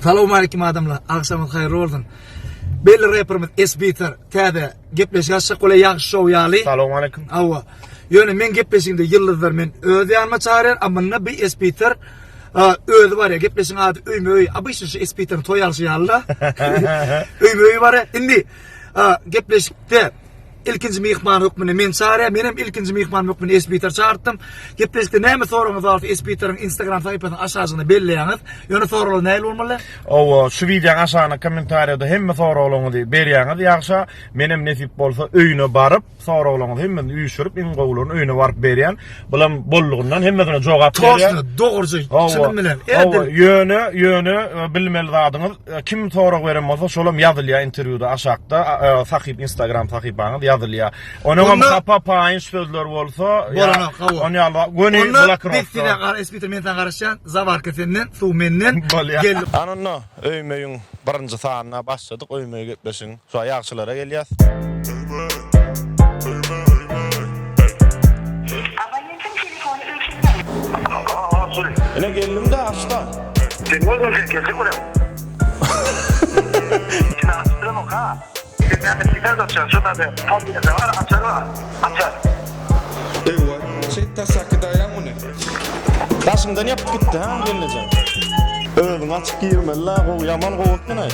Salowmaleýkim adamlar, agşamyňyz haýyrly bolsun. Belli reperimiz Esbiter täze gepleşik açjak bolýar Ýagşy şow ýaly. Salowmaleýkim. Hawa. Ýöne men gepleşigimde ýyldyzlar men öz ýanyma çagyrýan, a munda bi Esbiter özi barýar. Gepleşigiň ady Öýme öý. Obyçny şu Esbiteriň toý alşy ýaly-da. Öýme öý barýar. Indi gepleşikde Ilkinji myhman hökmünde meni çagyrýar. Menem ilkinji myhman hökmünde Esbiter çagyrtdym. Gepleşikde näme soragyňyz bar bolsa Esbiteriň Instagram sahypasynyň aşajygynda belleýäňiz. Ýöne soraglar nähili bolmaly? Hawa, şu wideoň aşagyna kommentariýada hemme soraglaryňyzy berýäňiz ýagşa. Menem nesip bolsa öýüne baryp, soraglaryňyzy hemmesini üýşürip, iň gowularyny öýüne baryp berýän. Bulam bollugyndan hemmesine jogap berýär. Toşna, dogruja, çynym bilen. Hawa, ýöne, ýöne bilmeli zadyňyz, kim sorag beren bolsa, şolam ýazylýar interwýuda aşakda, sahyp Instagram sahypaňyz ýazylýar. Onuňam hapa paýynç sözler bolsa, bolanok, hawa. Ony ýaly göni blokirovka. Biz size gar espiter men saňa garaşýan, zawarka senden, suw menden. Bolýar. Ana onda öýme-öýüň birinji sanyna başladyk, öýme-öý gepleşigiň. Şu ýagşylara gelýäs. Abonentiň telefony öçürildi. Ine geldim-de açda. Sen özüň sen geljek bolýaň. Içini açyp bilemok ha. Sen näme diýseň açar şu zady podýezde bar açar bar açar. Ewa, şeýt taşak gidaýaň muny. Daşyňdan ýapyp gitdi ha gelnejeň. Özüň açyp girmeli-la gowy ýaman gowy ekeni.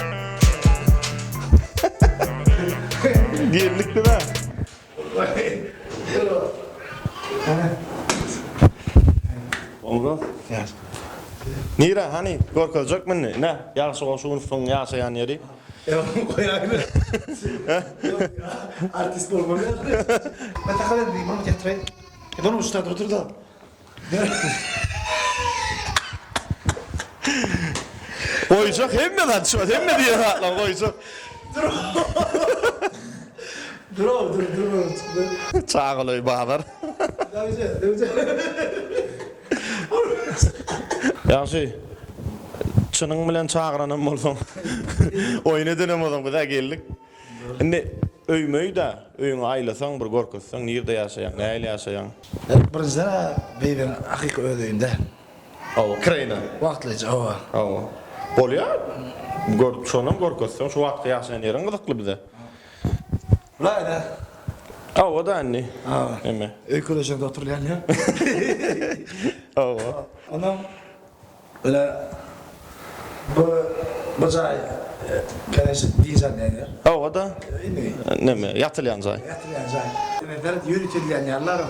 Geldik biz-ä. Nire hany görkezjekmi indi? Ine Ýagşy Goşunowyň ýaşaýan ýeri. Goýaýyn. Artist bolmaly. Men takal edeyim, onu getireyim. E bunu uçta dur da. Goýjak hemme zat şu hemme diýen zatlar goýjak. Dur. Dur dur dur. Çagalaý bazar. Dawije, dawije. Ýagşy. Çynyň bilen çagyranam bolsaň, oýun edenem bolsaň biz-ä geldik. Indi öýme-öý-dä, öýüňi aýlasaň, bir görkezseň, nirde ýaşaýaň, nähili ýaşaýaň? Birinjiden-ä beýbem hakyky öz öýüm däl. Hawa, kireýne. Wagtlaýjy, hawa. Hawa. Bolýar. Gör, şonam görkezseň, şu wagtky ýaşaýan ýeriň gyzykly bize. Bulaý-da. Hawa-da indi. Hawa. Eme. Öýkeleşeňde oturylýan ýer. Hawa. Onam Ine, bu bu jaý koneçne dynç alýan ýer. Hawa-da. Indi. Neme, ýatylýan jaý. Ýatylýan jaý. Ine, seret, ýörite edilýän ýerler.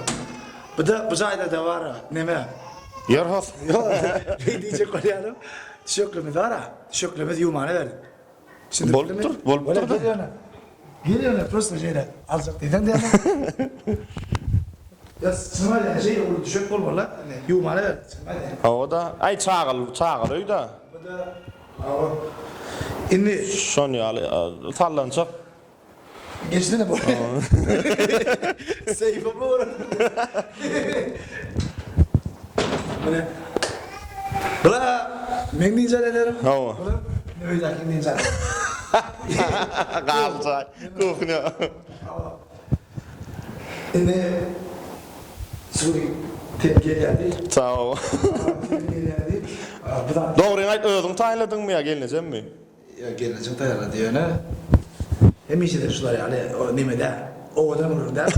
Bu-da, bu jaýda-da bar, neme. Ýer has. Ýok, diýjek bolýanym, düşeklerimiz bar-a, düşeklerimizi ýuwmana berdik. Bolup dur, bolup dur. Gel ýöne. Gel ýöne, prosta şeýle aljak diýseň diýýän. Ýa çynymy aýdýan, şeýle uly düşek bolmaly-da, indi ýuwmana ber, çynymy aýdýan. Hawa-da, aý çagaly, çagaly öý-dä. Bu-da, hawa. Indi. Şon ýaly sallançak. Geçsene bu. Seýfe bu. Mine. Bula men diýjek ederim. Hawa. Bula öýdäki diýjek. Galjaý. Kuhnya. Indi suwy ten gelýärdi. Sag bol. Ten gelýärdi. Bu zat. Dogryňy aýt, özüň taýynladyňmy ýa gelnejemmi? Ýok gelnejem taýýarlady ýöne hemişe-de şular ýaly o neme däl, owadan gürrüň däl.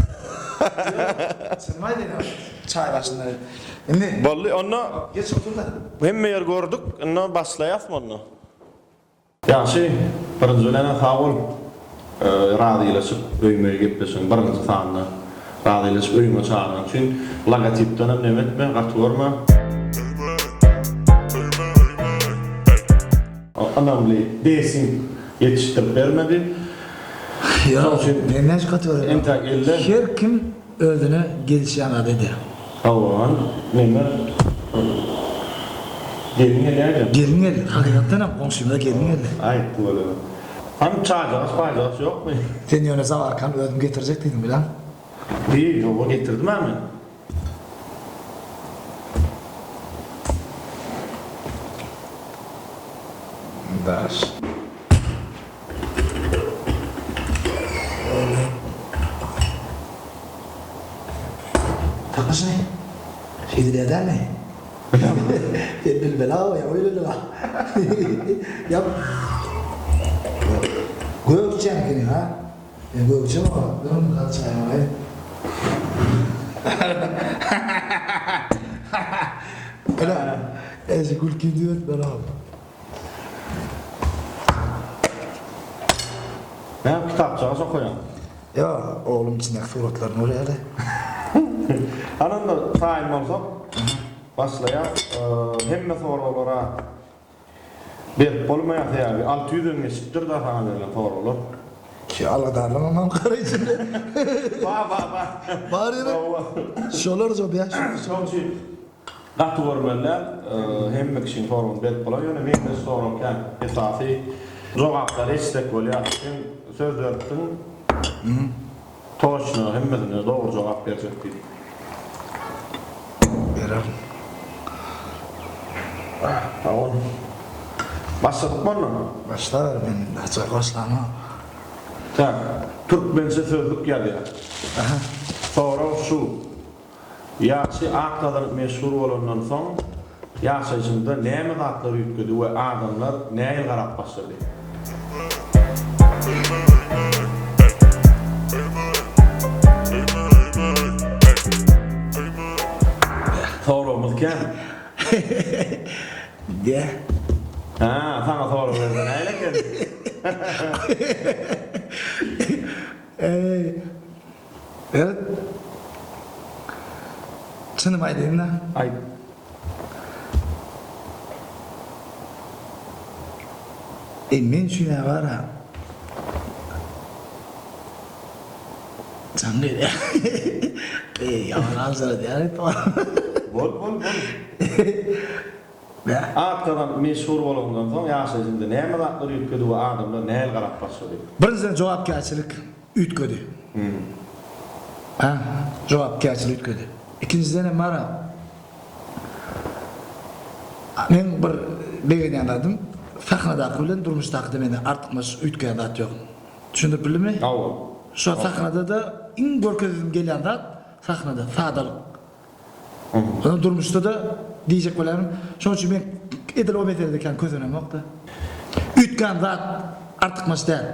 Çynymy aýdaýyn çaý başynda indi. Boldy onda. Geç otur-da. Hemme ýeri gördük, indi başlaýasmy onda? Ýagşy, birinji bilen-ä sag bol. Razylaşyp öýme-öý gepleşigiň birinji sanyna razylaşyp öýüňe çagyranyň üçin logotipdenem neme etme, gaty görme. Ynamly desing ýetişdirip bermedi. Ýok, men näçe gaty görýän. Entäk elde. Her kim özüne gelişýän zady edýär. Hawa, neme gelin gelýär. Gelin geldi, hakykatdan hem goňşymyza gelin geldi. Aýtdy bolýar. Hany çaýjagaş paýjagaş ýokmy? Sen ýöne zawarkany özüm getirjek diýdiň bilen. Diý, ýoga getirdim-ä men. Daş. Takyşyny. Şeýdilýär dälmi? Sen bilmeli-ow, ýa öýleli-la. Ýap. Gök içýän ekeniň, ha? Men gök içemok-a. Dur onda gaty çaýyňy alaýyn. Ene, eje gülkini düzetmeli-ow. Näme kitapjagaç okaýaň? Ýok, oglum içindäki suratlaryny görýärdi. Hany onda taýyn bolsak, başlaýas. Hemme soraglara berip bolmaýar, sebäbi 600 den geçipdir-da saňa berlen soraglar. Ki algydarlaňam gara içinde. Bar, bar, bar. Bar ýene. Şolar jop ýa. Şoň üçin Gaty görmeli däl, hemme kişiň soragyny berip bolar, ýöne meňzeş sorag kän. Esasy jogaplary eşitsek bolýar. Sen söz beripdiň, toçno hemmesine dogry jogap berjek diýip. Bererin. Sag bol. Başladykmy onda? Başlaber, men haçan başlanok. Tak, türkmençe sözlük ýazýar. Sorag şu. Ýagşy at gazanyp meşhur bolandan soň, ýaşaýşyňda näme zatlar üýtgedi we adamlar nähili garap başlady? Soragymyz kän. Dä. Hä, saňa sorag berse nähili eken? Eý. Ert. Çynymy aýdaýyn-da. Aýt. Eý, men üçin-ä bar-a. Jaň gelýär. Eý, ýaman aljyradýar it. Bol, bol, bol. At gazanyp meşhur bolanyňdan soň ýaşaýşyňda näme zatlar üýtgedi we adamlar nähili garap başlady? Birinjiden jogapkärçilik üýtgedi. Hä, jogapkärçilik üýtgedi. Ikinjiden hem bar-a, meň bir begenýän zadym, sahnadaky bilen durmuşdakyda mende artykmaç üýtgeýän zat ýok. Düşündirip bildimmi? Hawa. Şo sahnada-da iň görkezesim gelýän zat sahnada sadalyk. Onsoň durmuşda-da diýjek bolýanym, şonuň üçin men edil o meselede kän kösenemok-da. Üýtgän zat artykmaç däl.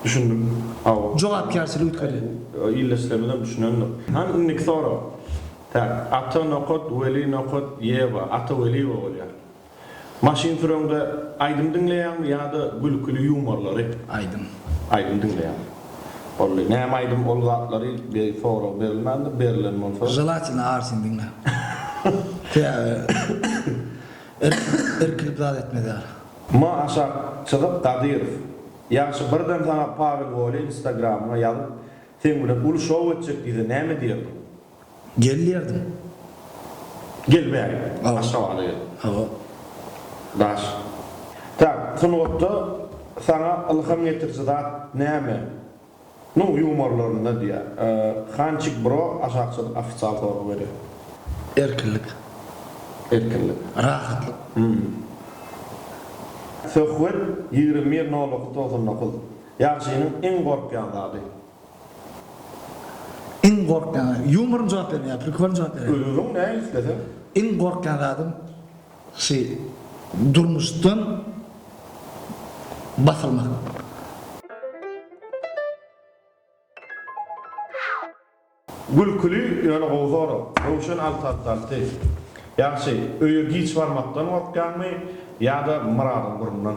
Düşündim. Hawa. Jogapkärçilik üýtgedi. Ildeşlerimizem düşünendir. Hany indiki sorag. Tak, Ata nokat Weli nokat Ýewa, Ata Weliýewa bolýar. Maşyn süreňde aýdym diňleýäňmi ýa-da gülküli ýumarlary? Aýdym. Aýdym diňleýän. Boldy. Näme aýdym ol zatlary bir sorag berilmändir, berilen bolsa. Želatelno Arsin diňle. Sebäbi irkilip zat etmez ýaly. M aşak çyzyk Gadyrow. Ýagşy birden saňa Pawel Woli instagramyňa ýazyp seň bilen uly şou etjek diýse näme diýerdiň? Gel diýerdim. Gel bäri. Aşgabada gel. Hawa. Daş. Tak, sungatda saňa ylham getiriji zat näme? Nu, ýumarlarynda diýýär. Hançik bro aşakçadyk ofisial sorag berýär. Erkinlik. Erkinlik. Rahatlyk. Söhbet 21 09 99. Ýagşynyň iň gorkýan zady. Iň gorkýan zadym, ýumorym jogap bermeýär, prikolym jogap berýär. Özüň näme isleseň. Iň gorkýan zadym şy durmuşdan basylmak. Gülküli, ýöne gowy sorag. Röwşen 666. Ýagşy, öýe giç barmakdan gorkýaňmy ýa-da Myradyň burnundan?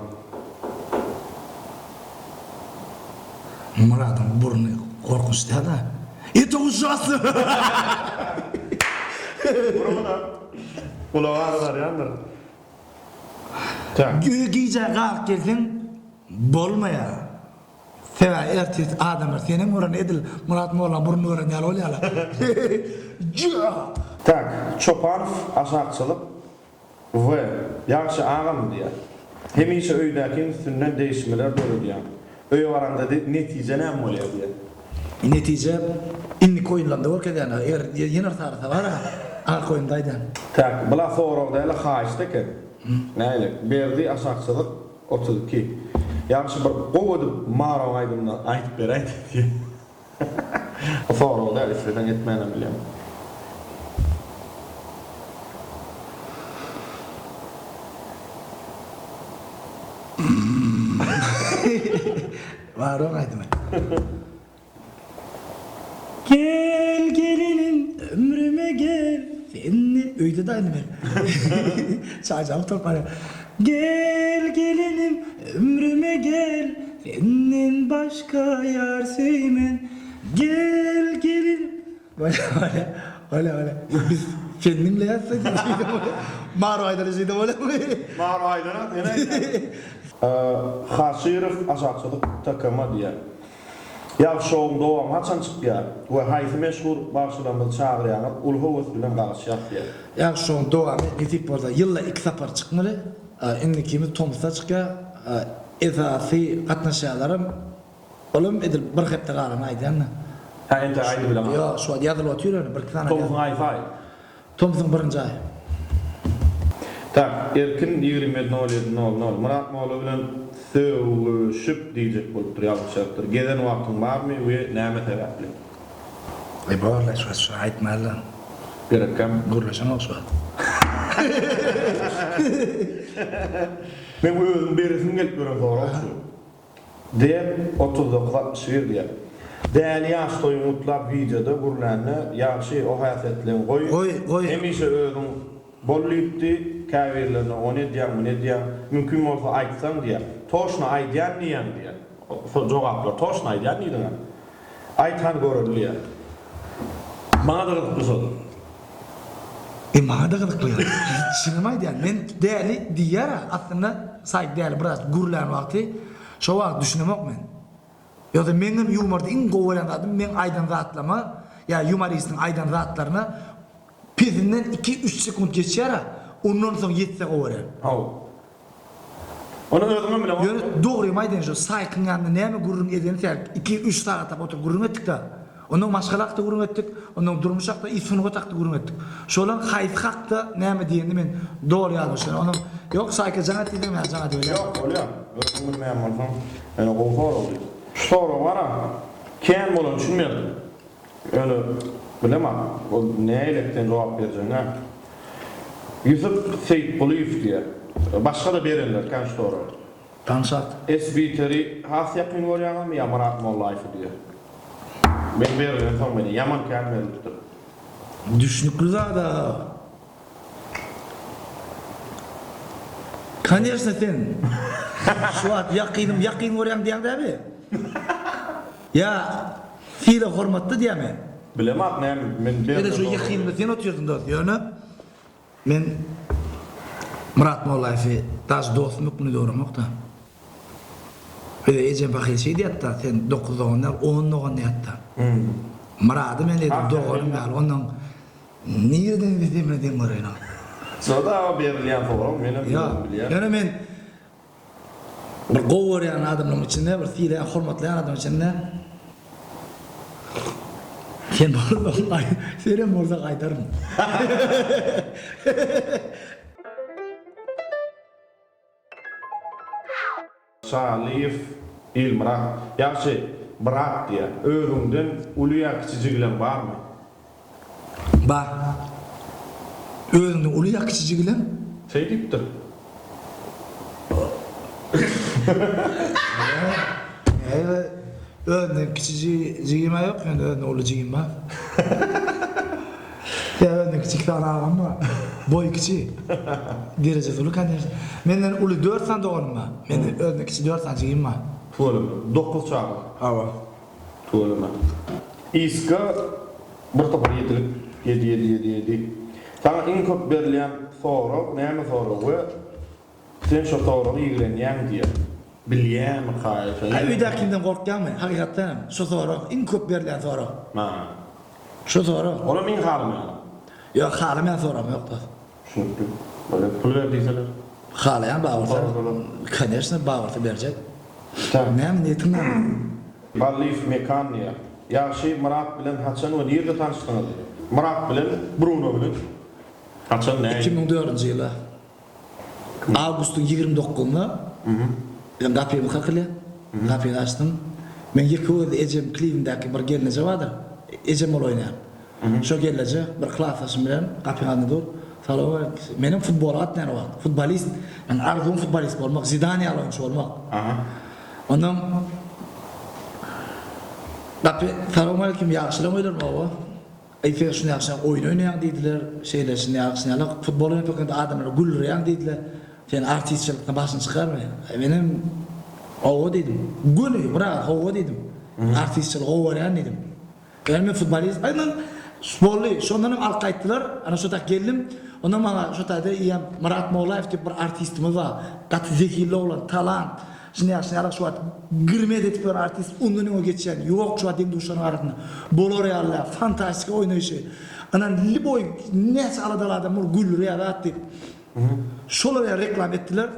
Myradyň burny gorkunç däl-ä. Это ужасно! Burun-a gulaga agdarýandyr. Tak. Öýe gijä galyp gelseň bolmaýar. Sebäbi ertir adamlar senem gören edil Myrat mollaň burnuny gören ýaly bolýarlar. Jaa! Tak, Çopanow aşakçylyk We, Ýagşy agam diýýär. Hemişe öýdäkiň üstünden degişmeler döredýäň. Öýe baraňda netije näme bolýar diýýär. Netije indiki oýunlarynda görkezýän. Eger ýene bir sarasa bar-a, arka oýunda aýdýan. Tak, bula sorag däl-de haýyşt eken. Nägile, Berdi aşakçylyk 32. Ýagşy bir gowy edip Maroň aýdymyny aýdyp beräýdi diýýär. Bu sorag däl, isleseň etmänem bilýäň. Bar oň aýdymy. Gel gelinim ömrüme gel Seni öýde de indi men çaý çalyp turup barýan. Gel gelinim ömrüme gel Senden başga ýar söýmen Gel gelinim Bolýa bolýa bolýa bolýa biz sen diňleýäs Maro aýdana şeýde bolýamy? Maro aýdana sen aýdýaň. Haşyrow aşakçylyk TKM diýýär. Ýagşy şowuň dowamy haçan çykýar we haýsy meşhur bagşylarymyzy çagyrýaňyz uly höwes bilen garaşýas diýýär. Ýagşy şowuň dowamy nesip bolsa ýylda iki sapar çykmaly. Indikimiz tomusda çykýar. Esasy gatnaşýanlaram olam edil bir hepde galany aýdýan-da. Hä entek aýdybilemok. Ýok şu wagt ýazylyp otyr ýöne bir iki sany. Tomsuň aýsy aý. Tomsuň birinji aýy. Tak, Erkin 27 nol ýedi nol nol, Myrat molla bilen sögüşip diýjek bolupdyr, ýalňyşarypdyr. Gezen wagtyň barmy we näme sebäpli? Eý borla şu wagt şuny aýtmaly. Gerekkäm? Gürleşemok şu wagt. Meň özüm beresim gelip ýören sorag şu. D 39 61 diýýär. Däli ýaş toýuňy gutlap wideoda gürlände ýagşy o häsiýetleňi goý, Goý, goý. hemişe özüň bol diýipdi, käbirlerine ony edýäň muny edýäň, mümkin bolsa aýtsaň diýýär. Toşno aýdýan diýýäň diýýär. Jogaplar toşno aýdýan diýdiňä. Aýt hany göreli diýýär. Maňa-da gyzykly şol. E maňa-da gyzykly. Çynymy aýdýan, men däli diýýär-ä, aslynda saýt däli biraz gürlän wagty, şo wagt düşünemok men. Ýogsa meňem ýumorda iň gowy görýän zadym meň aýdan zatlama ýa ýumoristiň aýdan zatlaryna pesinden iki-üç sekunt geçýär-ä, ondan soň ýetse gowy görýän. Haw. Ony özüňem bileňok. Ýöne dogrymy aýdaýyn şo saýtyň ýanynda näme gürrüň edeni sähel iki üç sagatlap oturyp gürrüň etdikdä. Onnoň maşgala hakda gürrüň etdik, onnoň durmuş hakda i sungat hakda gürrüň etdik. Şolaň haýsy hakda näme diýenini men doly ýadyma düşenok. Onnoň ýok saýka jaň et diýseň hä jaň ediberýän. Ýok bolýa. Özüň bilmeýän bolsaň ýöne gowy soragdy. Şu sorag bara kän bolany üçin berdim. Ýöne bilemok ol nähilekden jogap berjegine. Ýusup Seýitgulyýew diýýär. Başga-da berenler kän şu soragy. Tanyş at. Esbiteri has ýakyn görýäňizmi ýa Myrat Mollaýewi diýýär. Men berilen soň meni ýaman kän berilipdir. Düşnükli zada. Koneşno sen şu wagt ýakynym ýakyn görýäň diýýäň däbi? Ýa sylag hormatda diýýämi? Bilemok näme men Ýöne berlen şu ýakynda sen otyrsyň dost ýöne men Myrat Mollaýewi daž dostum hökmünde görenokda. Bize ejem pahyr şeý diýýärdi sen dokuz dogan däl on dogan diýýärdi. Myrady men edil doganym ýaly ondan nireden bilsem men deň göreýin ony. Şoda berilýän sorag menem özüm bilýän. Ýöne men Bir gowy görýän adamlaryň içinde, bir sylaýan, hormatlaýan adamlaryň içinde sen bolsaň, senem bolsaň aýdaryn. Şalyýew Ilmyrat. Ýagşy, brat diýýär. Özüňden uly ýa kiçi jigileň barmy? Bar. Özüňden uly ýa kiçi jigileň? Şeý diýipdir. Näme? Özünden kiçi jigim-ä ýok, ýöne özünden uly jigim bar. Ýa özünden kiçi iki sany agam bar. Boýy kiçi. Derejesi uly, koneşno. Menden uly dört sany doganym bar. Menden özünden kiçi dört sany jigim bar. Tüweleme. Dokuz çaga. Hawa. Tüweleme. Iska bir topar ýedilik ýedi ýedi ýedi ýedi. Saňa iň köp berilýän sorag näme sorag we sen şo soragy ýigrenýäň diýen. Bilýämi kaýa şo Aý öýdäkinden gorkýaňmy? Hakykatdan hem şo sorag iň köp berilýän sorag. Ha. Şo sorag. Olam iň halamaýany. Ýok halamaýan soragym ýok dos. Düşnükli. Bolýa pul ber diýseler. Halaýan babursa koneşno babursa berjek. Näme niýetiň näme? Ballyýew Mekan diýýär. Ýagşy Myrat bilen haçan we nirde tanyşdyňyz? Myrat bilen Bruno bilen haçan nähili? 2004-nji ýyla awgustyň 29-ynda biziň gapymyz kakylýar. Gapyny açdym. Meň ýeke gözli ejem klibindäki bir gelneje bardyr. Ejem bolup oýnaýan. Şo gelneje bir klasdaşym bilen gapyň alnynda dur. Salam Menem futbola gatnaýan o wagt. Futbolist. Meň arzuwym futbolist bolmak, Zidan ýaly oýunçy bolmak. Ondan. Gapy, Salowmaleýkim, ýagşylaň öýlermi oba? Eý sen şuny ýagşy oýun oýnaýaň diýdiler, şeýle şuny ýagşy ýaly futbol oýnap ýörkende adamlary güldürýäň diýdiler. Sen artistçilikden başyň çykarmy? Eý menem hawa diýdim. Göni bir agyz hawa diýdim. Artistçiligi gowy görýän diýdim. Ýöne men futbolist, aý men boldy, şondan hem alyp gaýtdylar. Ana şo tak geldim. Ondan maňa şo taýda eýýäm Myrat Mollaýew diýip bir artistimiz bar. Gaty zehinli oglan, talant. Şuny ýaly, şuny ýaly şu wagt grmed edip ýören artist ondan öňe geçýän ýok şu wagt deň-duşlaryň arasynda. Bolar ýaly däl, fantastika oýnaýşy. Ynan lýuboý näçe aladaly adam bol güldürýär zat diýip. Şolar ýaly reklama etdiler.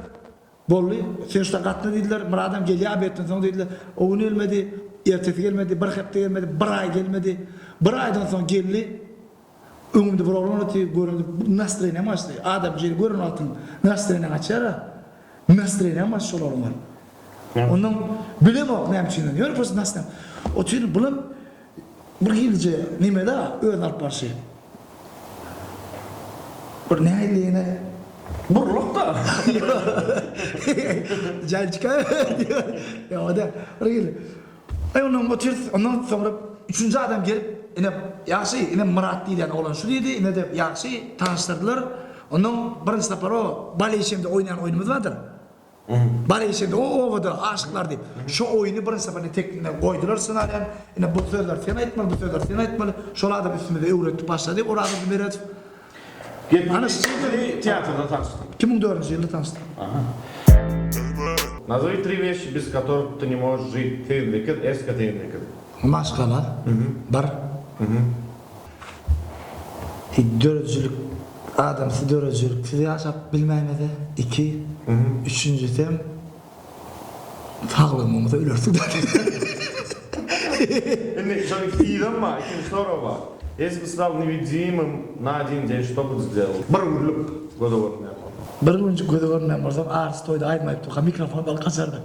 Boldy, sen şuda gatna diýdiler. Myradam gelýär obedden soň diýdiler. O gün gelmedi, ertesi gelmedi, bir hepde gelmedi, bir aý gelmedi. Bir aýdan soň geldi. Öňümde bir oglan otyr, görende nastroýeniýam gaçdy. Adam şeýle gören wagtyň nastroýeniýaň gaçýar-a. Nastroýeniýam gaçdy şol oglan görüp. Ondan bilemok näme üçindigini. Ýöne prosta nastroýeniýam. Otyr, bulam bir hilije neme-de özüni alyp barşy. Bir nähili ýene Burluk-da. Jaýçka. Ýa-da bir hili. Aý ondan otyrys, ondan soňra üçünji adam gelip, ine Ýagşy, ine Myrat diýilýän oglan şu diýdi, ine-de Ýagşy, tanyşdyrdylar. Ondan birinji sapar o baleýşemde oýnaýan oýnumyz bardyr. Baleýşemde o obada aşyklar diýip, şo oýny birinji sapar ine tekline goýdular ssenariýany. Ine bu sözleri sen aýtmaly, bu sözleri sen aýtmaly. Şol adam üstümize öwretdi başlady Orazgeldi Meredow. Gepiň gysgasy teatrda tanyşdyň. 2004-nji ýylda tanyşdyk. Aha. Nazwi tri weşi bez kotoryh ty ne możeş žit 88 eska 88. Maşgala bir. Döredijilik adamsy döredijiliksiz ýaşap bilmäýmese iki. Üçünjisem Saglygyň bolmasa ölersiň däli. Indi şoň yzam bar, ikinji sorag bar. Если бы стал невидимым на один день, что бы сделал? Bir günlük göze görünmeýän bolsaň. Bir günjük göze görünmeýän bolsam, arys toýda aýdym aýdyp durkam mikrofon alyp gaçardym.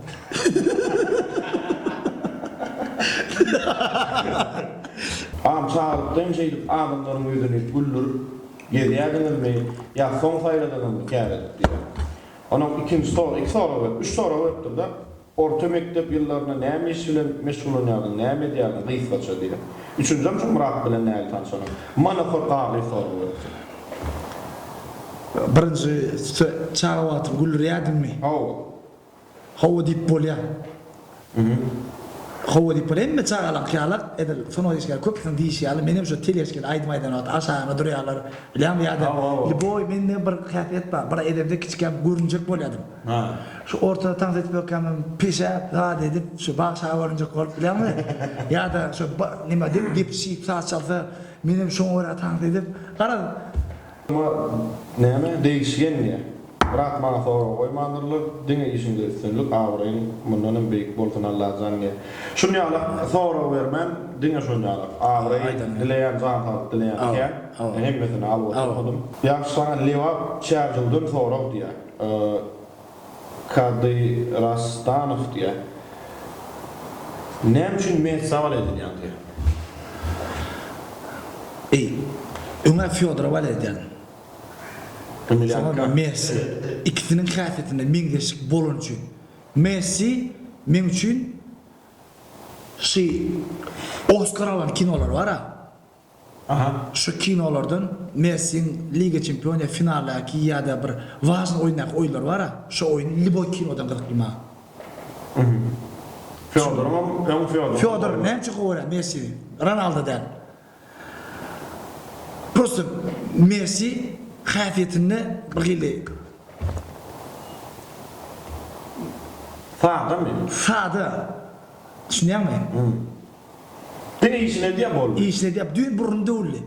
Agam çagalykda hem şeýdip adamlaryň ýüzüni güldürip gezýädiňizmi ýa soň saýladyňyzmy kär edip diýýär. Onuň ikinji sorag, iki sorag berip, üç sorag beripdir-de, Orta mekdep ýyllarynda näme iş bilen meşgullanýardyň, näme edýärdiň, gysgaça diýip. Üçünjem şu Myrat bilen nähili tanşanyň. Manokor Garlyýew sorag beripdir. Birinji çaga wagtyň güldürýärdiňmi? Hawa. Hawa diýip bolýar. Hawa diýip bir hemme çagalaňky ýalak edil sungat işgäri köpüsiniň diýişi ýaly menem şo teleşkede aýdym aýdan wagty aşagyna durýarlar bilýäňmi ýa-da lýuboý mende bir häsiýet bar bir edemde kiçikäm görünjek bolýadym şu ortada tans edip ýörkämem peşäp zat edip şu bagşa görünjek bolup bilýäňmi ýa-da şu neme depişip saz çalsa menem şoňa görä tans edip garaz Muňa näme degişgen diýýär. Brat maňa sorag goýmandyrlar, diňe işiňde üstünlik, abraýyň mundan hem beýik bolsun Allajan diýýär. Şun ýalak sorag bermän diňe şon ýalak abraý dileýän jan saglyk dileýän kän hemmesini alyp oturmadym. Ýagşy saňa Lebap Çärjewden sorag diýýär. Kadyrastanow diýýär. Näme üçin Messa balet edýäň diýýär. Eý, öň-ä Fýodora balet edýärdim. Soňam Messi. Ikisiniň häsiýetinde meňzeşlik bolany üçin. Messi meň üçin şy Oskar alan kinolary bar-a. Şu kinolardan Messiň Liga Çempioniýa finaldaky ýa-da bir wažnyý oýundaky oýunlary bar-a, şo oýun lýuboý kinodan gyzykly maňa. Fýodoryňam öň Fýodor. Fýodor näme üçin gowy görýän Messini? Ronaldo däl. Prosta Messi häsiýetinde bir hili Sadamy? Sada. Düşünýäňmi? Diňe işini edýär boldy. Işini edýär. Düýn burny döwüldi.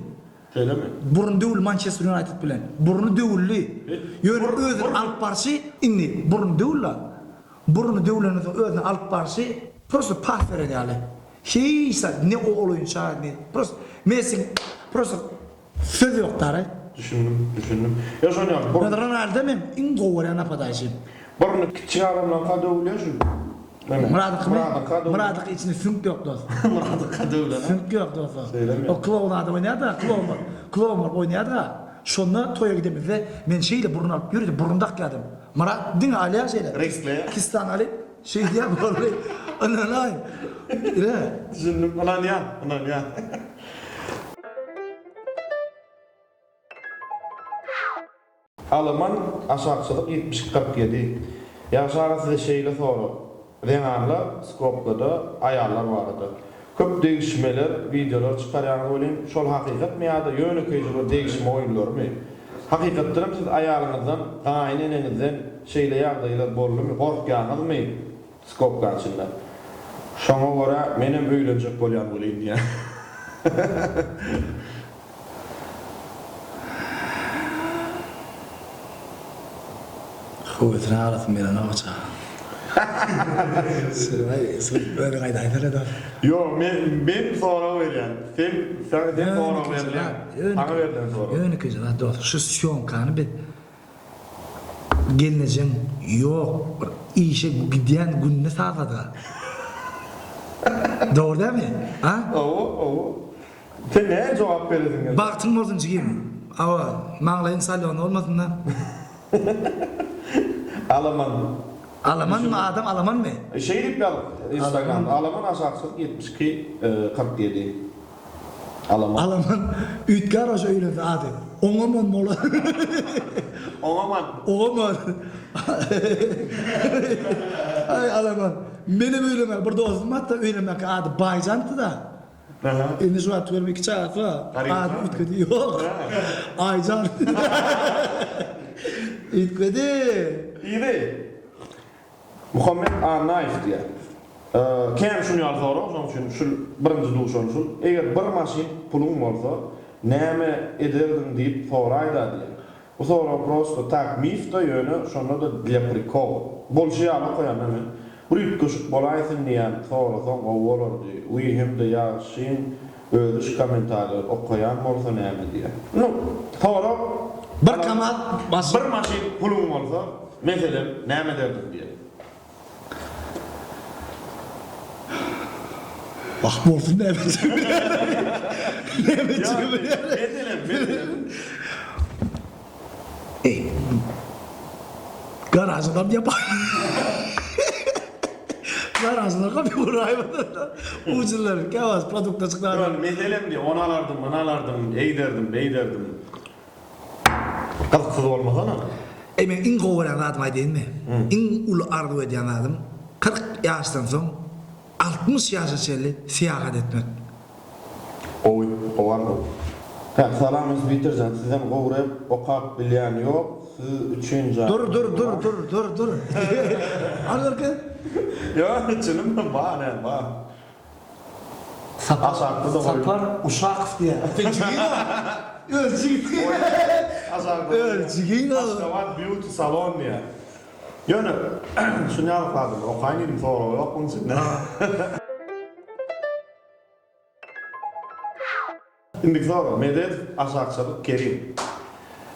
Şeýlemi? Burny döwüldi Mançester Ýunaýted bilen. Burny döwüldi. Ýöne özüni alyp barşy indi burny döwüldi. Burny döwülenden soň özüni alyp barşy prosta pas beren ýaly. Hiç zat ne ol oýunça ne prosta Messi prosta söz ýok dara. Düşündim, düşündim. Ýa şony ýaly burny. Ronaldo meň iň gowy görýän napadaýşym. Burny kiçjik adamlaňka döwülýär şu. Myradyňkymy? Myradyňka döwülen. Myradyňky içinde süňk ýok dos. Myradyňka döwülen. Süňk ýok dos. Şeýlemi? O klounada oýnaýar-da, kloun bolup. Kloun bolup oýnaýar-da. Şonda toýa gidemizde men şeýle burun alyp ýörite burun dakýardym. Myrat diňe alýar şeýle. Reňkleýär. Kistany alyp şeýdýär boldy. Ynanaý. Ine. Düşündim, ynanýan, ynanýan. Alaman aşakçylyk 72 47. Ýagşy aga size şeýle sorag. Zenanlar skobkada aýallar barada. Köp degişmeler wideolar çykarýaňyz welin şol hakykatmy ýada ýönekeýje bir degişme oýunlarymy? Hakykatdanam siz aýalyňyzdan gaýyn eneňizden şeýle ýagdaýlar boldumy gorkýaňyzmy skobkaň içinde? Şoňa görä menem öýlenjek bolýan welin diýýän. Höwesine alasym gelenok çaga. Özüň aýdaýsana dos. Ýok men men sorag berýän. Sen sen sen sorag berilýän. Saňa berlen sorag. Ýönekeýje zat dos. Şu sýomkany biz gelnejeň ýok bir işe gidýän gününe sazladyga. Dogry dälmi? A? Hawa hawa. Sen näme jogap beresiň geldi? Bagtyň bolsun jigim. Hawa, maňlaýyň salýony bolmasyn-da. Alaman. Alamanmy adam alamanmy? Şeý diýip ýazyp instagramda alaman aşakçylyk 72 47 alaman. Alaman üýtgär oşo öýlense ady. Oňaman bolar. Oňaman. Oňaman. Aý alaman. Menem öýlenmäge bir dostum bardy öýlenmäge ady Baýjandy-da. Indi şu wagt görme iki çagasy bar. Ady üýtgedi. Ýok. Aýjan. Üýtgedi. Yzy. Muhammet Annaýew diýýär. Kän şuny ýaly sorag, şonuň üçin şul birinji duşan şul. Eger bir maşyn puluň bolsa, näme ederdiň diýip soraýda diýýär. Bu sorag prosto tak mifda ýöne şonda-da dlya prikola. Bolşy ýaly okaýanda men bir üýtgeşik bolaýsyn diýýän sorasaň gowy bolardy wiý hem-de ýagşyň özi şu kommentariýalary okaýan bolsa näme diýer. Nu sorag Bir kamaz maşyn. Bir maşyn puluň bolsa meselem näme ederdiň diýen. Wah bolsun näme etjegimi bilýän. Näme etjegimi bilýän. Meselem, meselem. Eý. Garažyny gap ýapar. Garažyny gap ýapar. Ujunlary käwagt produkta çykar. Ýok, meselem diý, ony alardym, muny alardym, eýderdim, beýderdim. Gyzyksyz bolmasana. Eý meň iň gowy görýän zadymy aýdaýynmy? Iň uly arzuw edýän zadym 40 ýaşdan soň 60 ýaşa çenli syýahat etmek. Gowy, gowy arzuw. Tak salam Isbitirjan sizden gowy rep okap bilýän ýok siz üçin jan Dur dur dur dur dur dur. Al berke. Ýok çynym bar näme bar. Sapar Aşakda-da goýdum. Sapar Uşakow diýýär. Sen jigiň o. Öz jigiň. Aşakda Öz jigiň o. Aşgabat beauty salon diýýär. Ýöne şuny ýaly zadym okaýyn diýdim sorag ýok muň içinde. Indiki sorag, Medet aşakçalyk Kerim.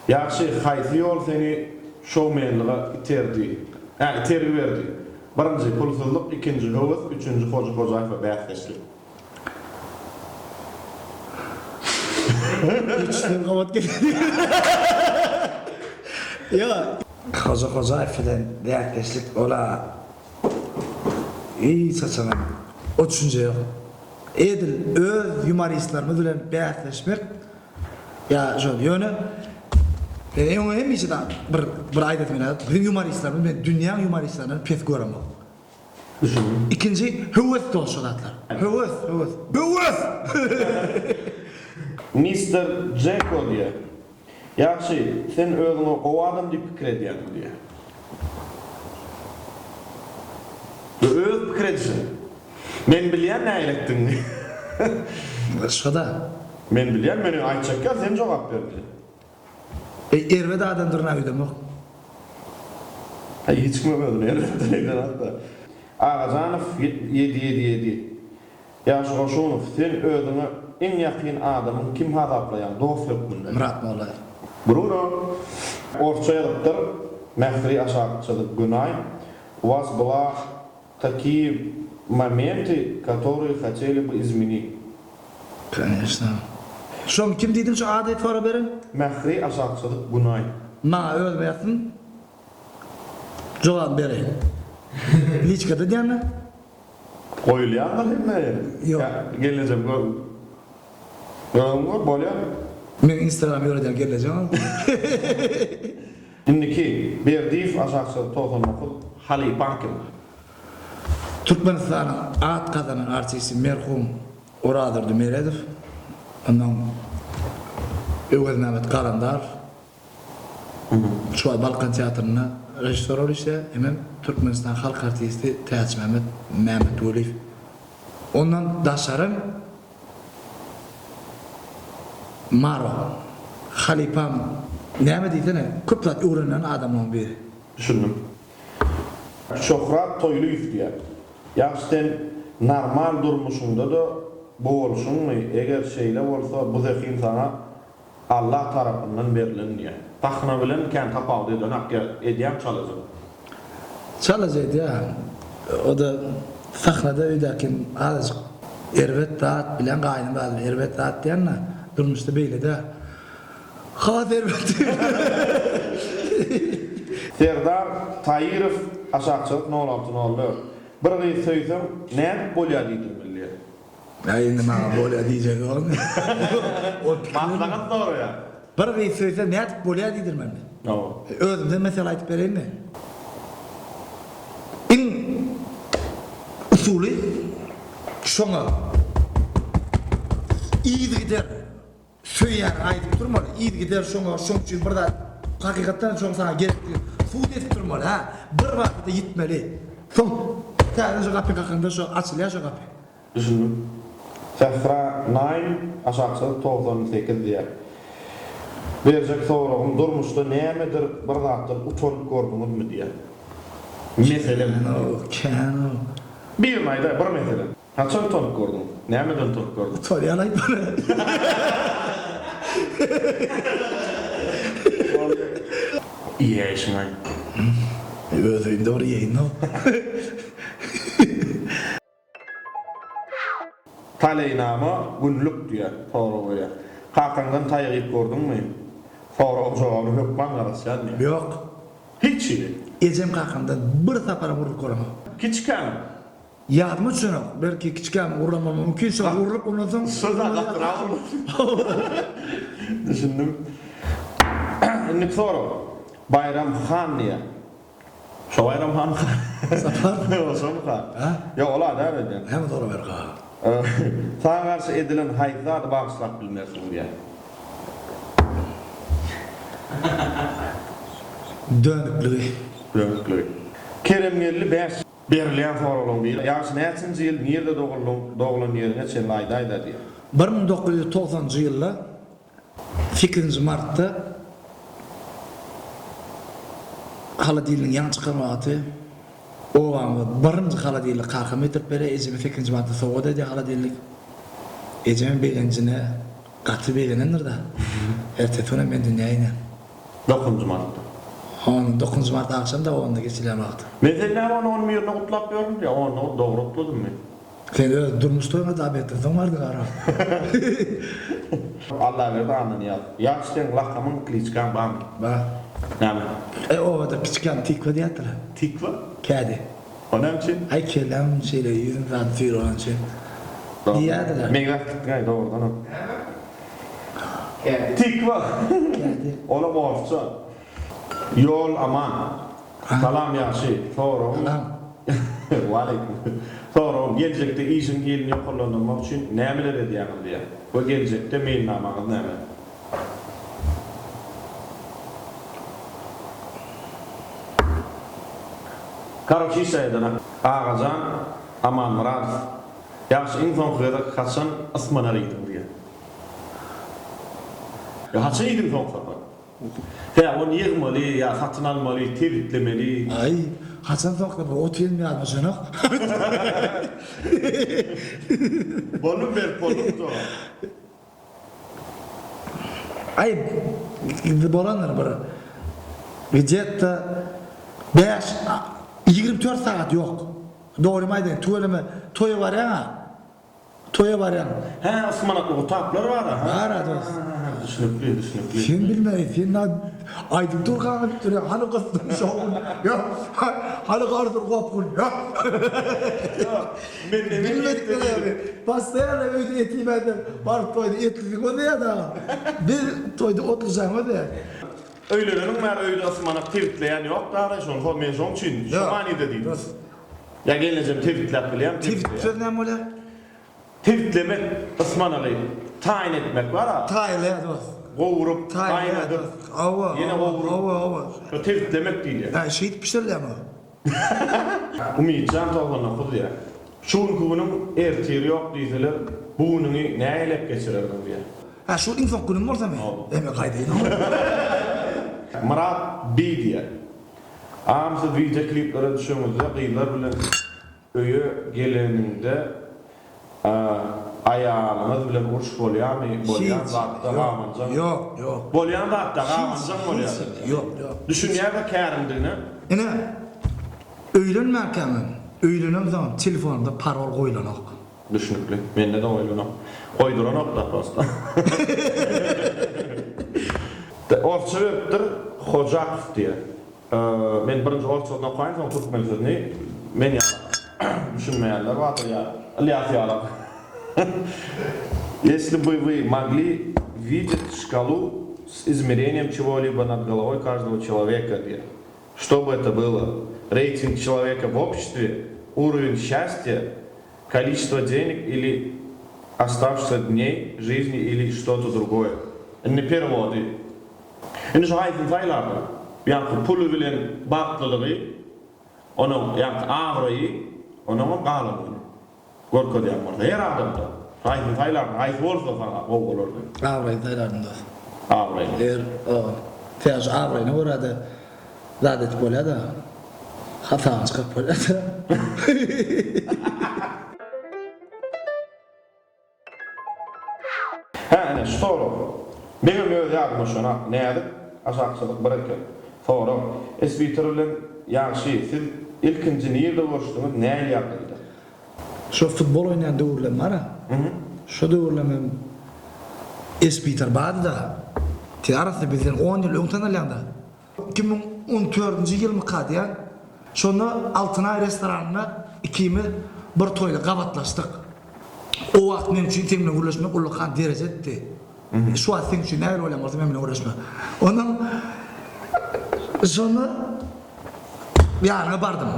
Ýagşy, haýsy ýol seni şoumenlige iterdi? Hä, itergi berdi. Birinji, pulsuzlyk, ikinji, höwes, üçünji, Hoja Hojaýewe bäsdeşlik. Üçüsem gabat geldi. Ýok. Hoja Hojaýew bilen bäsdeşlik ol-a hiç haçanam o düşünje ýok. Edil öz ýumoristlerimiz bilen bäsleşmek ýa şol ýöne men öňe hemişe da bir bir aýdasym gelýär biziň ýumoristlerimiz men dünýäň ýumoristlerinden pes göremok. Düşündim. Ikinji höwes dost şo zatlar. Höwes höwes höwes! Mister Jeko diýýär. Ýagşy, sen özüňe gowy adam diýip pikir edýäňmi diýýär. Bu öz pikir edişiň. Men bilýän nägiletdigiňi. Şoda. Men bilýän, men aýtjak ýaly sen jogap ber diýýär. Eý erbet adamdyryn öýdemok. Aý hiç kimem özüni erbetdir öýdenokda. Agajanow 777. Ýagşy Goşunow, sen özüňe iň ýakyn adamyň kim hasaplaýaň dost hökmünde? Myrat Mollaýew. Bruno orsça ýazypdyr, Mähri aşak çyzyk Günaý, u was byla takiýe momenty, kotoryý hoteli by izmenit. Koneçno. Şoň kim diýdiň şu ady sorag beren? Mähri aşak çyzyk Günaý. Maňa özüme ýazsyn. Jogabyny bereýin. Liçkada diýýänmi? Goýulýandyr hemme ýere. Ýok. Gelnejem gör. Özüň gör bolýa. Meň instagram ýöredýän gelnejem ol. Indiki Berdiýew aşakçylyk 99 halypaň kim? Türkmenistanyň at gazanan artisti merhum Orazdurdy Meredow, ondan Öwezmämmet Galandarow, şu wagt Balkan teatrynda režissýor bolup işleýär, hemem Türkmenistanyň halk artisti Täçmämmet Mämmetweliýew. Ondan daşarym Maro halypam näme diýsene köp zat öwrenen adamlaryň biri. Düşündim. Şöhrat Toýlyýew diýýär. Ýagşy sen normal durmuşyňda-da bu bolşuňmy, eger şeýle bolsa bu zehin saňa Allah tarapyndan berlen diýýär. Sahna bilen kän tapawut edenak ýa edýäň çalaja? Çalaja edýän. O-da sahnada öýdäkim azajyk erbet zat bilen gaýnym zady bilen erbet zat diýende durmuşda beýle däl. Has erbet. Serdar Taýyrow aşakçylyk nol alty nol dört. Bir gyz söýseň nädip bolýa diýdirmeli diýýär. Aý indi maňa bolýa diýjek ýokmy? Maslahat soraýar. Bir gyz söýseň nädip bolýa diýdirmeli. Hawa. Özümden mesele aýdyp bereýinmi? Iň usuly şoňa yzygider Söýýäniňi aýdyp durmaly, yzygider şoňa, şoň üçin bir zat, hakykatdan şoň saňa gerekdigini subut edip durmaly, hä, bir wagtda ýitmeli. Soň täzeden şo gapyny kakanda şo açylýar şo gapy. Düşündim. Sähra Nine aşakçylyk 98 diýýär. Berjek soragym durmuşda nämedir bir zatdan utanyp gördüňizmi diýýär. Meselem. Kän-ow, kän-ow. Birini aýdaý, bir meselem. Haçan utanyp gördüň? Nämeden utanyp gördüň? Utanýan aýtmana. Iýäýşiň-aý. Öz öýümde bir iýeýin-ow. Taleýnama günlük diýýär, sorag berýär. Kakaňdan taýak iýip gördüňmi? Soragyň jogabyna hökman garaşýan diýýär. Ýok. Hiç hili. Ejem kakamdan bir saparam urlup göremok. Kiçikäň Ýadyma düşenok, belki kiçikäm urlan bolmagy mümkin, şo urlup ondan soň Şo-da gatyrak urlan. Düşündim. Indiki sorag. Baýram han diýýär. Şo Baýram han Sapar. Ýok, şomyka? Hä? Ýok, ol-a däl öýdýän. Näme soraberka? Saňa garşy edilen haýsy zady bagyşlap bilmersiň diýýär. Dönükligi. Dönükligi. Keremgeldi bäş. Berilýän soraglaryň biri, Ýagşy näçinji ýyl, nirde doguldyň, doglan ýeriňe çenli aýdaýda diýýär. 1990-njy ýylda sekizinji martda holodilnigiň ýaňy çykan wagty obamyza birinji holodilnik kakam getirip berýär, ejeme sekizinji martda sowgat edýär holodilnik. Ejemem begenjine gaty begenendir-de. Ertesi günem men dünýä inýän. Dokuzynjy martda. On dokuzynjy mart agşam-da onda geçilýän wagty. Men seni näme ony on birine gutlap ýörün? Ýa onda dogry gutladymmy? Sen öz durmuş toýuňa da obedden soň bardyň ara. Allaberdi Annanyýaz. Ýagşy seň lakamyň, kliçkaň barmy? Bar. Näme? E obada kiçikäm tikwa diýýärdiler. Tikwa? Kädi. O näme üçin? Aý kelläm şeýle ýüzüm zady süýri bolany üçin diýýärdiler. Meňzäp gitdiň-aý dogrudanam. Näme? Tikwa. Kädi. Olam orsça. Ýol aman. Salam ýagşy. Soragym. Salam. Waleýkim. Soragym, geljekde işiň hilini ýokarlandyrmak üçin nämeler edýäňiz diýýär. We geljekde meýilnamaňyz näme? Karoç hiç aýdanak. Agajan Amanmyradow. Ýagşy iň soňky gezek haçan ysmanak iýdiň diýýär. Ýa haçan iýdiň soňky sapar? Hä, ony ýygmaly ýa satyn almaly, tebiplemeli. Aý, haçan soňky sapar otyryn ýadyma düşenok. Boldumy berip boldumy jogap? Aý, bolandyr bir gde-to bäş, 24 sagat ýok. Dogrymy aýdaýyn, tüweleme, toýa barýaň-a. Toýa barýaň. Hä, ysmanakly gutaplar bar-a, hä? Bar-a, dost. Düşnükli, düşnükli. Sen bilmeý, sen na aýdyp durkaň aýdyp durýaň, hany gysdym şowhun, ýa, hany gardyr gopgun, ýa. Ýok, men neme Bilmedik näme. Postoýanno öýde et iýmändir, baryp toýda etlisi gözleýär dagy. Biz toýda otlujaň gözleýäs. Öýleneniň bäri öýde ysmanak tebitleýän ýok dagy, şony men şoň üçin, şo manyda diýdim. Ýa gelnejem tebitläp bilýämi? Tebit söz näme bolýar? Tebitlemek, ysmanagy taýyn etmek bar-a. Taýynlaýar dost. Gowrup, gaýnadyp, ýene gowrup. Hawa, hawa. Şo tebitlemek diýilýär. Hä, şeýdip bişirilýärmi o? Umytjan 99 diýýär. Şu günki günüň ertiri ýok diýseler, bu günüňi nähilek geçirerdiň diýýär. Hä, şu iň soňky günüm bolsamy? Hawa. E, men gaýdaýyn. Myrat B diýýär. Agam siz wideo kliplere düşeňizde gyzlar bilen öýe geleniňde aýalyňyz bilen uruş bolýamy bolýan zatda gabanjaň Ýok ýok. Bolýan zatda gabanjaň bolýar. Ýok ýok. Düşünýärde kärimdigine. Ine öýlenmänkämem öýlenemsoňam telefonymda parol goýlanok. Düşnükli. Mende-de goýlanok. Goýduranok-da prosta. Orsça beripdir, Hojakow diýýär. Men birinji orsçasyny okaýyn, soň türkmen sözüni men ýaly düşünmeýänler bardyr ýa Ylýas ýalak. Если бы вы могли видеть шкалу с измерением чего-либо над головой каждого человека diýýär. Что бы это было? Рейтинг человека в обществе? Уровень счастья? Количество денег или оставшихся dney жизни ili что-то drugoe. Indi perewody. Indi şu haýsyny saýlardyň? Ýaňky puly bilen bagtlylygy, onuň ýaňky abraýy, onuňam galan güni. Görkezýän bolsa her adamda. Haýsyny saýlardyň? Haýsy bolsa saňa gowy bolardy? Abraýyny saýlardym dos. Abraýyny. Eger sebäbi şu abraýyna görä-de zat edip bolýa-da. Hasabyny çykaryp bolýa-da. Hä ine şu sorag. Meňem öz ýadyma şonap näzik aşakçylyk bir eken. Sorag, Esbiter bilen Ýagşy siz ilkinji nirde görüşdiňiz nähili ýagdaýda? Şo futbol oýnaýan döwürlem bar-a. Şo döwürlemem Esbiter bardy-da. Ti arasy bizden on ýyl öň tanalýaň-da. 2014-nji ýylmyka diýýän. Şonda Altynaý restoranynda ikimiz bir toýda gabatlaşdyk. O wagt meň üçin seň bilen gürleşmek ullakan derejeddi. Şu wagt seň üçin nähili bolýan bolsa men bilen gürleşme. Ondan şonda ýanyna bardym.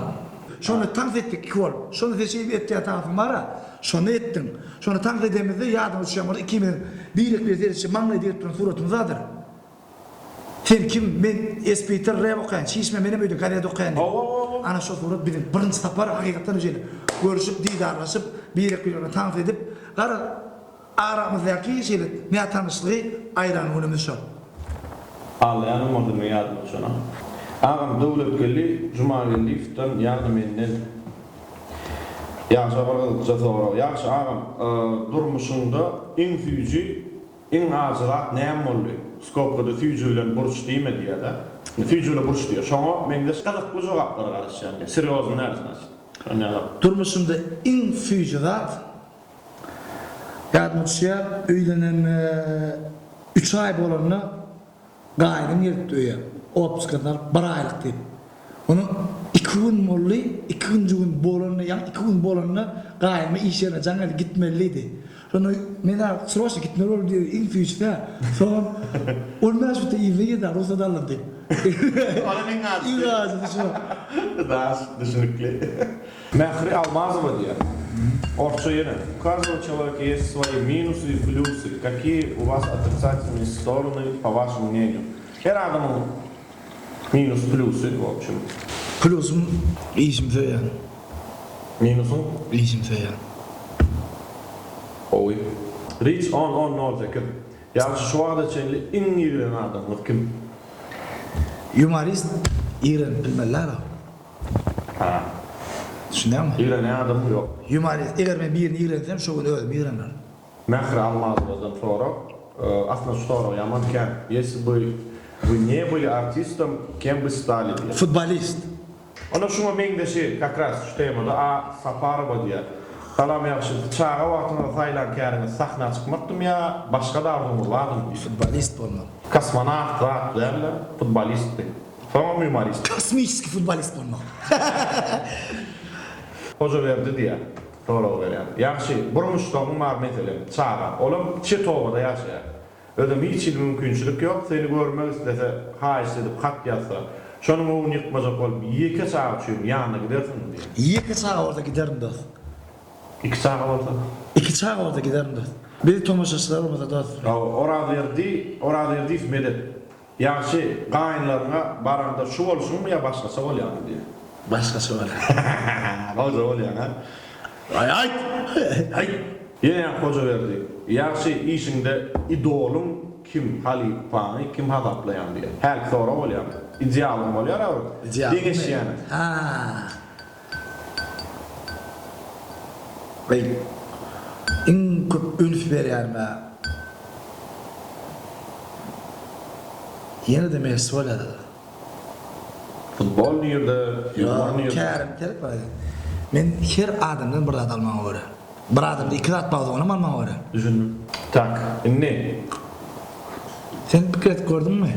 Şonda tans etdik iki bolup. Şonda sen şeýdip etýän tansyň bar-a, şonda etdiň. Şonda tans edemizde ýadyňa düşýän bolsa ikimiziň birek-birege seredişip maňlaý degip duran suratymyz bardyr. Sen kim? Men Espiter rep okaýan, çişme menem öýde gazet okaýan diýip. Hawa-hawa. Ana şo surat biziň birinji sapar hakykatdan şeýle görüşip, didarlaşyp, birek-biregine tans edip, garaz, aramyzdaky şeýle nätanyşlygy aýran günümiz şol. Aglaýanym boldy meň ýadyma düşene. Agam Döwletgeldi Jumageldiýewden ýagny menden Ýagşa bir gyzykja sorag. Ýagşy agam, durmuşyňda iň süýji Iň ajy zat näme boldy? Skobkada süýji bilen burç diýme diýýär-de. Süýji bilen burç diýýär. Şoňa meňzeş gyzykly jogaplara garaşýan diýýär. Serýozny däl znaçit. Şonda ýaly. Durmuşymda iň süýji zat ýadyma düşýär, öýlenenime üç aý bolanda Gaýnym gelipdi öýe, otpuskasyny alyp bir aýlyk diýip. Onuň iki gün boldy, ikinji gün bolanda, ýaňy iki gün bolanda gaýnyma iş ýerine jaň geldi, gitmeli diýdi. Şonda men-ä sroçno gitmeli boldum diýdi, iň süýjüsi-ä. Soňam on bäş minutda yzyna girdi, rugsat aldym diýip. Olam iň ajysy. Iň ajysy şo. Daş, düşnükli. Mähri Almazowa diýýär. Orsça ýene, U каждого человека есть свои минусы и плюсы. Какие у вас отрицательные стороны, по вашему мнению? Her adamyň minus plýusy, w obşem. Plýusym işimi söýýän. Minusyň? Işimi söýýän. Gowy. Rich on on nol sekiz. Ýagşy şu wagta çenli iň ýigren adamyňyz kim? Ýumorist ýigrenip bilmeliler-ow. Ha. Düşünýäňmi? Ýigrenýän adamyň ýok. Ýumorist, eger men birini ýigrensem, şo gün özüm ýigrenerin. Mähri Almazowadan sorag, Aslynda şu sorag ýaman kän. Ýesli by Вы не были artistom, kem by stali diýýär. Futbolist. Onda şuňa meňzeşi, kak raz şu temada A. Saparowa diýýär. Salam ýagşy çaga wagtyňyzda saýlan käriňiz sahna çykmakdymy ýa başga-da arzuwyňyz bardymy diýdi. Futbolist bolmak. Kosmonawt zat dälde futbolistdi. Soňam ýumorist. Kosmiçeskiý futbolist bolmak. Hojaberdi diýýär sorag berýän. Ýagşy bir muşdagyň bar meselem çaga olam çet obada ýaşaýar. Özem hiç hili mümkinçilik ýok, seni görmek islese, haýyşt edip hat ýazsa, şonuň öwüni ýykmajak bolup, ýeke çaga üçin ýanyna gidersiňmi diýýär. Ýeke çaga bolsa giderin dos. Iki çaga bolsa? Iki çaga bolsa giderin dos. Biz tomaşaçylar bolmasa dos. Orazberdi Orazberdiýew Medet. Ýagşy, gaýynlaryňa baraňda şu bolşuňmy ýa başgaça bolýaňmy diýýär. Başgaça bolýan. Goja bolýaň-a. Aý aýt! Aýt! Ýene ýaňky Hojaberdi. Ýagşy, işiňde idolyň kim, halypaňy kim hasaplaýaň diýýär. Hälki sorag bolýarmy? Idealyň bolýar-a bir. Idealyňmy? Deňeşýäniň. Ha. Aý, iň köp üns berýänim-ä ýene-de Messi bolýar-da. Futbol nirde, ýumor Ýok, nirde? kärim terk bar. Men her adamdan bir zat almaga görä. Bir adamda iki zat bar onam almaga görä. Düşündim. Tak, indi. Sen pikir edip gördüňmi?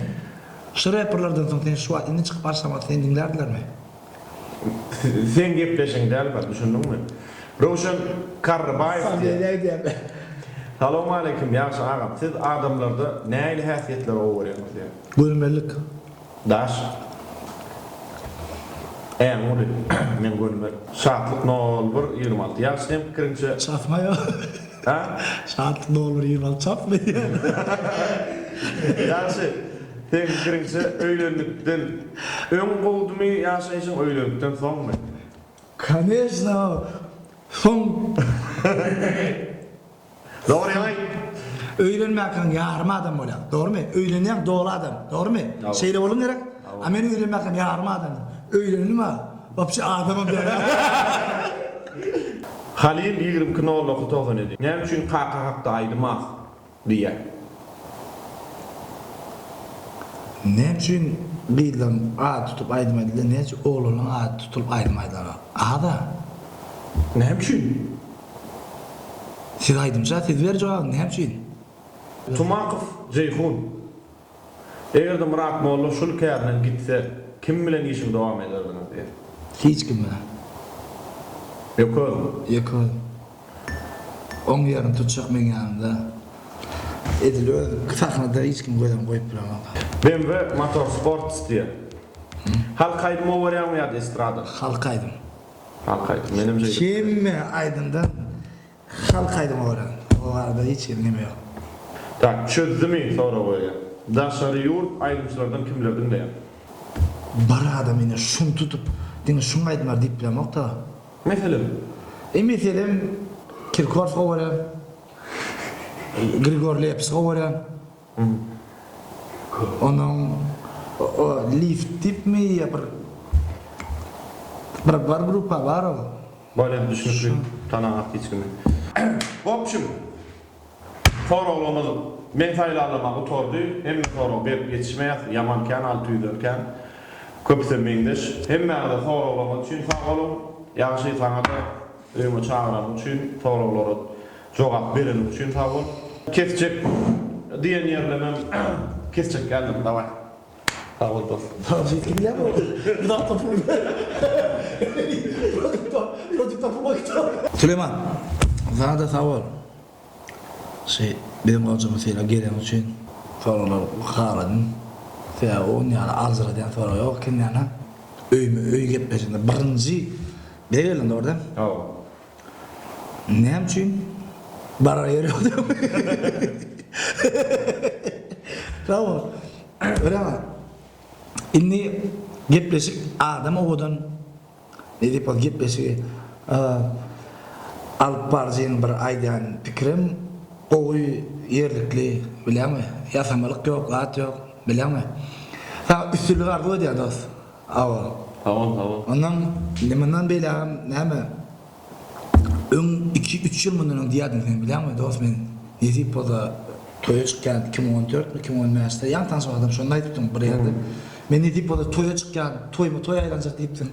Şu reperlerden soň sen şu wagt indi çykyp başlamaly seni diňlärdilermi? Seň gepleşiň däl bir, düşündiňmi? Röwşen Karrybaýew diýýär. Salowmaleýkim Ýagşy agam, siz adamlarda nähili häsiýetleri gowy görýäňiz diýýär. Gönümellik. Daş. Äň uly. Men gönümel. Şatlyk nol bir 26. Ýagşy seň pikiriňçe. Çatma ýok. Hä? Şatlyk nol bir 26 çatma diýýär. Ýagşy. Seň pikiriňçe öýlendikden öň gowudymy ýaşaýşyň öýlendikden soňmy? Koneçno soň. Dogryňy aýt. Öýlenmäkäň ýarym adam bolýaň. Dogrymy? Öýlenýäň doly adam. Dogrymy? Şeýle bolan gerek? A men öýlenmäkäm ýarym adamdym. Öýlendim-a, wapşe adamam däl. Halyl 22 nol 97. Näme üçin kaka hakda aýdym az? Diýýär. Näme üçin gyzlaryň ady tutup aýdym aýdylýar, näme üçin oglanlaryň ady tutulyp aýdym aýdylanok? Az-a. Näme üçin? Siz aýdymça, siz ber jogabyny, näme üçin? Tumakow Jeýhun. Eger-de Myrat molla şul kärinden gitse, kim bilen işiňi dowam ederdiňiz diýýär. Hiç kim bilen. Ýeke özüň. Ýeke özüm. Oň ýerini tutjak meň ýanymda. Edil öz sahnada hiç kim gözem goýup bilenok. BMW Motorsports diýýär. Halk aýdym gowy görýäňmi ýa-da estrada? Halk aýdym. Halk aýdym. Menem şeýle. Hemme aýdymdan Halk aýdymy görän. O barada hiç hili neme ýok. Tak, çözdümi sorag berýän. Daşary ýurt aýdymçylardan kimleri diňleýäň? Bar adam ine şuny tutup diňe şuň aýdymlary diýip bilemokda. Meselem? E meselem Kirkorow gowy görýän. Grigor Leps gowy görýän. Onuň o lift diýipmi ýa bir bir bar grupa bar o. Bolýa düşnükli tanaňok hiç kimi. Wobşim soraglarymyz meň saýlanlama gutardy hemme soragy berip ýetişmeýäs ýaman kän 600-den kän köpüsem meňzeş hemmäňize soraglaryňyz üçin sag boluň Ýagşy saňada öýüňe çagyranyň üçin soraglara jogap bereniň üçin sag bol kesjek diýen ýerlemem kesjek däldim daway. Sag bol dos. Süleýman, sana-da sag bol. Şu biziň gojamyz sylag geleni üçin. Soraglar haladym. Sebäbi on ýaly aljyradýan sorag ýok eken ýana. Öýme öý gepleşiginde birinji bize geldiň dogry däl? Hawa. Näme üçin barar ýer ýok diýip. Sag bol. Öräňiz. Indi gepleşik adam owadan ne diýip ol gepleşigi alyp baryjynyň bir aýdýan pikirem gowy ýerlikli bilýäňmi? Ýasamalyk ýok, zat ýok bilýäňmi? Saňa üstünlik arzuw edýän dost. Hawa. Sag bol, sag bol. Ondan indi mundan beýlägem näme Öň iki üç ýyl mundan öň diýýärdiň sen bilýäňmi dos men nesip bolsa toýa çykýan 2014 mi 2015 de ýaňy tanyşan wagtym şonda aýdypdyň bir ýerde men nesip bolsa toýa çykýan toýma toý aýlanjak diýipdiň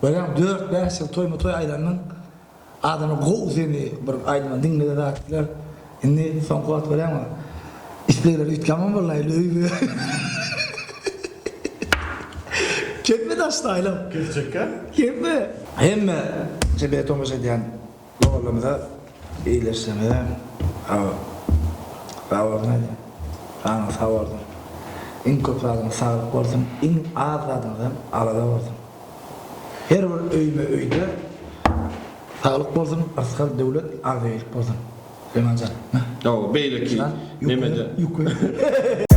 görýäňmi dört bäş ýyl toýma toý aýlandyň. Adamlar gowy seni bir aýdyma diňledi zatlar. Indi soňky wagt görýäňmi? Islegler üýtgämem boldy öýme. Kesme daşda aýlam. Kesjekkä? Kesme. Hemme şeýle tomaşa edýän doganlarymyza, ildeşlerimize sag bolsun aýdýan. Janyňyz sag bolsun. Iň köp zadyňyz saglyk bolsun, iň az zadyňyzam alada bolsun. Her bir öýme öýde saglyk bolsun, yrsgal, döwlet, agzybirlik bolsun. Süleýmanjan. Hawa, beýleki nemede. Ýükle.